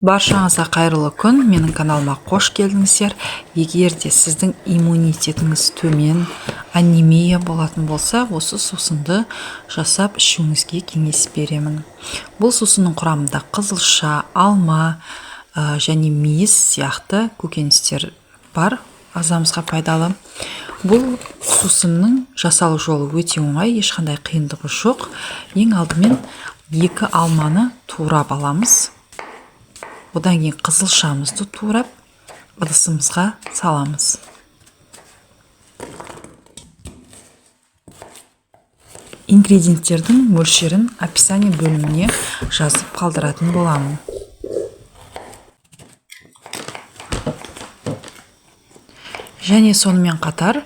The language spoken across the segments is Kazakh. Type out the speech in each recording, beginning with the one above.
Баршаңызға қайырлы күн, менің каналыма қош келдіңіздер. Егер де сіздің иммунитетіңіз төмен, анемия болатын болса, осы сусынды жасап ішуіңізге кеңес беремін. Бұл сусынның құрамында қызылша, алма және мейіз сияқты көкөністер бар, ағзамызға пайдалы. Бұл сусынның жасалу жолы өте оңай, ешқандай қиындығы жоқ. Ең алдымен 2 алманы турап аламыз. Одан кейін қызылшамызды турап, ыдысымызға саламыз. Ингредиенттердің мөлшерін описание бөліміне жазып қалдыратын боламын. Және сонымен қатар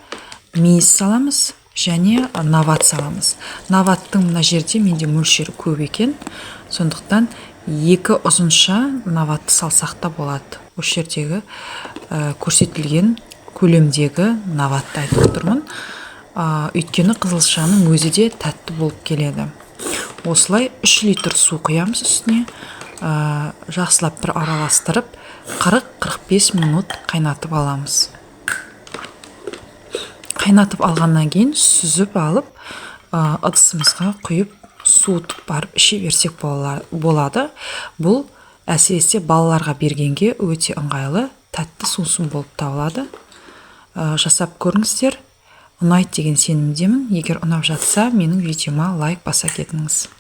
мейіз саламыз және нават саламыз. Наваттың мына жерде менде мөлшері көп екен, сондықтан 2 ұзынша наватты салсақ та болады. Осы жердегі көрсетілген көлемдегі наватты айтып отырмын. Өйткені қызылшаның өзі де тәтті болып келеді. Осылай 3 литр су құямыз үстіне, жақсылап бір араластырып, 40-45 минут қайнатып аламыз. Қайнатып алғаннан кейін сүзіп алып, ыдысымызға құйып, суытып барып іше берсек болады. Бұл әсіресе балаларға бергенге өте ыңғайлы, тәтті сусын болып табылады. Жасап көріңіздер, ұнайды деген сенімдемін. Егер ұнап жатса, менің видеома лайк баса кетіңіз.